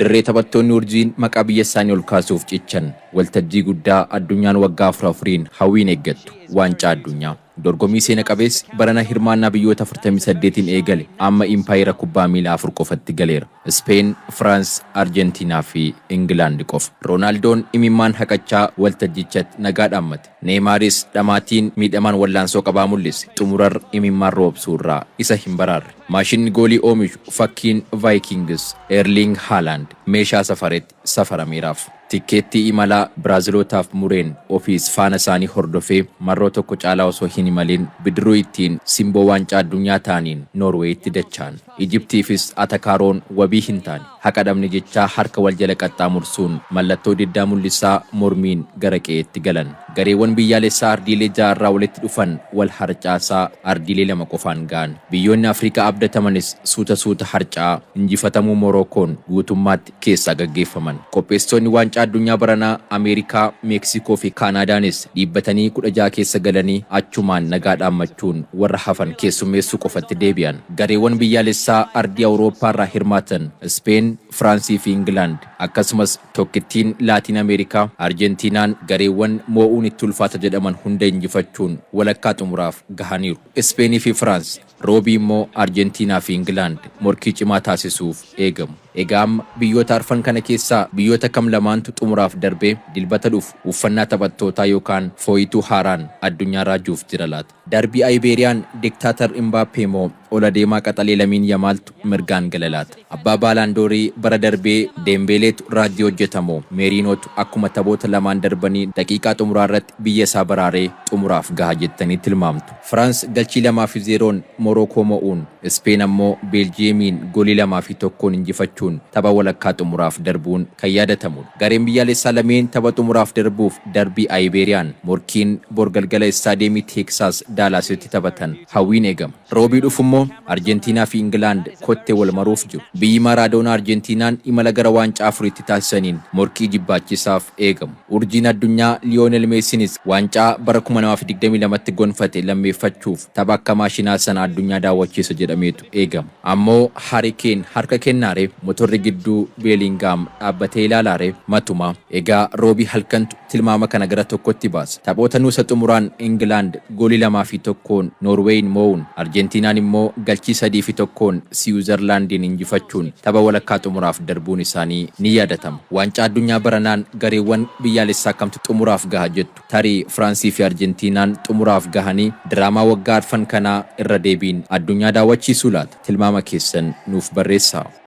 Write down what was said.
Dirree taphattoonni urjiin maqaa biyya isaanii ol kaasuuf cichan, waltajjii guddaa addunyaan waggaa afur afuriin hawwiin eeggattu, Waancaa Addunyaa. Dorgommii seena qabeessi barana hirmaannaa biyyoota 48n eegale amma impaayera kubbaa miilaa afur qofatti galeera. Ispeen, Firaans, Arjentiinaa fi Ingilaand qofa. Roonaaldoon imimmaan haqachaa waltajjichatti nagaa dhaammate. Neeymaaris dhamaatiin miidhamaan wallaansoo qabaa mul'ise. Xumurarra imimmaan roobsuurraa isa hin baraarre. Maashinni goolii oomishu fakkiin Vaayikingis Eerliing Haalaand meeshaa safaretti safarameeraaf. Tikkeettii imalaa Biraazilootaaf mureen ofiis faana isaanii hordofee marroo tokko caalaa osoo hin imalin bidiruu ittiin simboo Waancaa Addunyaa ta'aniin Noorweeyitti dacha'an. Ijiptiifis atakaaroon wabii hin taane. Haqa dhabne jechaa harka wal jala qaxxaamursuun mallattoo diddaa mul'isaa mormiin gara qe'eetti galan. Gareewwan biyyaalessaa ardiilee ja'a irraa walitti dhufan wal harcaasaa ardiilee lama qofaan ga'an. Biyyoonni Afrikaa abdatamanis suuta suuta harca'aa injifatamuu Morookoon guutummaatti keessaa gaggeeffaman. Qopheessitoonni Waancaa Addunyaa baranaa Ameerikaa, Meeksikoo fi Kaanaadaanis dhiibbatanii 16 keessa galanii achumaan nagaa dhaammachuun warra hafan keessummeessuu qofatti deebi'an. Gareewwan biyyaalessaa ardii Awurooppaarraa hirmaatan Ispeen, Firaansii fi Ingilaand akkasumas tokkittiin Laatiin Ameerikaa Arjentiinaan gareewwan moo'uun itti ulfaata jedhaman hunda injifachuun walakkaa xumuraaf gahaniiru. Ispeenii fi Firaans Roobii immoo Arjentiinaa fi Ingilaand morkii cimaa taasisuuf eegamu. Egaa amma biyyoota arfan kana keessaa biyyoota kam lamaantu xumuraaf darbee Dilbata dhufu uffannaa taphattootaa yookaan fooyituu haaraan addunyaa raajuuf jira laata? Darbii Ayibeeriyaan Diktaatar Imbaappee moo ol adeemaa qaxalee Lamiin Yamaaltu mirgaan gala laata? Abbaa Baalaandoorii bara darbee Deembeeleetu raajii hojjeta moo Meeriinootu akkuma taphoota lamaan darbanii daqiiqaa xumuraarratti biyya isaa baraaree xumuraaf gaha jettanii tilmaamtu? Firaans galchii 2 fi 0n Morookoo mo'uun, Ispeen ammoo Beeljiyeemiin goolii 2 fi 1n injifachuun tapha walakkaa xumuraaf darbuun kan yaadatamudha. Gareen biyyaalessaa lameen tapha xumuraaf darbuuf darbii Ayibeeriyaan morkiin bor galgala Istaadiyeemii Teeksaas Daalaasitti taphatan hawwiin eegama. Roobii dhufummoo Arjentiinaa fi Ingilaand kottee wal maruuf jiru. Biyyi Maaraadoonaa Arjentiinaan imala gara waancaa afuriitti taasisaniin morkii jibbaachisaaf eegamu. Urjiin addunyaa Liyoonel Meesiinis waancaa bara 2022tti gonfate lammeeffachuuf tapha akka maashinaa sana addunyaa daawwachiisa jedhameetu eegama. Ammoo Harii Keen harka kennaaree? Motorri gidduu Beelingaam dhaabbatee ilaalaaree? Matumaa. Egaa Roobii halkantu tilmaama kana gara tokkotti baasa. Taphoota nuusa xumuraan Ingilaand goolii 2 fi 1n Noorweeyiin moo'uun, Arjentiinaan immoo galchii 3 fi 1n Siwiizarlaandiin injifachuun tapha walakkaa xumuraaf darbuun isaanii ni yaadatama. Waancaa Addunyaa baranaan gareewwan biyyaalessaa kamtu xumuraaf gaha jettu? Tarii Firaansii fi Arjentiinaan xumuraaf gahanii diraamaa waggaa arfan kanaa irra deebiin addunyaa daawwachiisuu laata? Tilmaama keessan nuuf barreessaa.